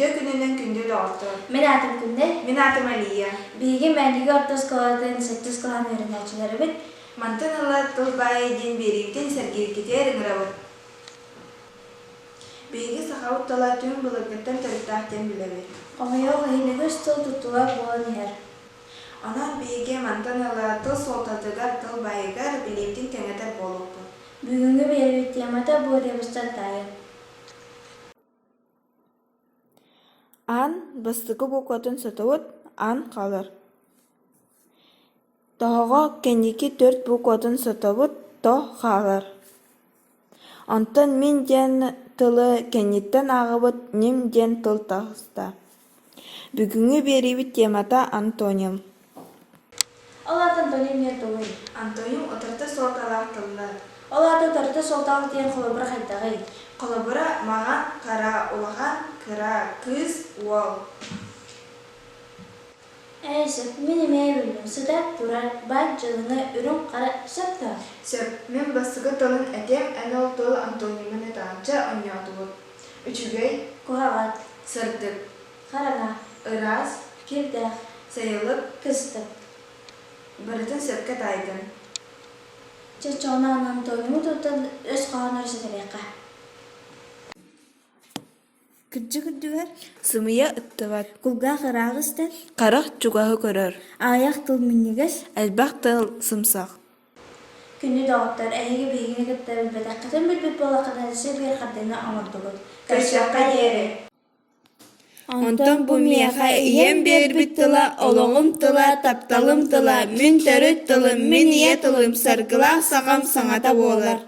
Үтүө күнүнэн күндү доҕоттор! Мин аатым Күндэ. Мин аатым Алия. Биһиги Мээндиги орто оскуолатын сэттис кылааһын үөрэнээччилэрэбит. Мантан ыла тыл баайа диэн биэриибитин сэргииргитигэр ыҥырабыт. Биһиги сахабыт тыла түҥ былыргыттан төрүттээх диэн билэбит. Хомойуох иһин үгүс тыл туттулар буолан иһэр. Онон биһиги мантан ыла тыл суолтатыгар, тыл баайыгар билиибитин кэҥэтэр буолуохпут. Бүгүҥҥү биэриибит темата бу ребустар таайын. Аан бастакы буукубатын сотобут, аан хаалар. Тоһоҕо кэнники төрт буукубатын сотобут, то хаалар. Онтон мин диэн тылы кэнниттэн ааҕабыт ньим диэн тыл таҕыста. Бүгүҥҥү биэриибит темата антоним. Ол аата антоним диэн тугуй? Антоним утарыта суолталаах тыллар. Ол аата утарыта суолталаах диэн холобура хайдаҕый? Холобура, маҥан, хара, улахан, кыра, кыыс, уол. Ээ, сөп, мин эмиэ биллим. Сытар, турар, баар дьылыҥы, үрүҥ, хара, сөп дуо? Сөп, мин бастакы тылын этиэм, эн ол тыл антонимын этаҕынча оонньоотубут. Үчүгэй, Куһаҕан, сырдык, хараҥа, ыраас, кирдээх, сайылык, кыстык. Барытын сөпкө таайдым. Чочоонон антонимы туттан өс хоһооннору ситэриэххэ. Кырдьык үрдүгэр сымыйа ыттыбат, Кулгаах ырааҕы истэр, харах чугаһы көрөр, аҕыйах тыл минньигэс, элбэх тыл сымсах. Күндү доҕоттор, эһиги биһигини кытта билбэтэххитин билбит буоллаххытына өссө биир хардыыны оҥордугут. Көрсүөххэ диэри! Онтон бу миэхэ ийэм биэрбит тыла, олоҕум тыла, тапталым тыла, мин төрүт тылым, мин ийэ тылым, саргылаах саҕам саҥата буолар.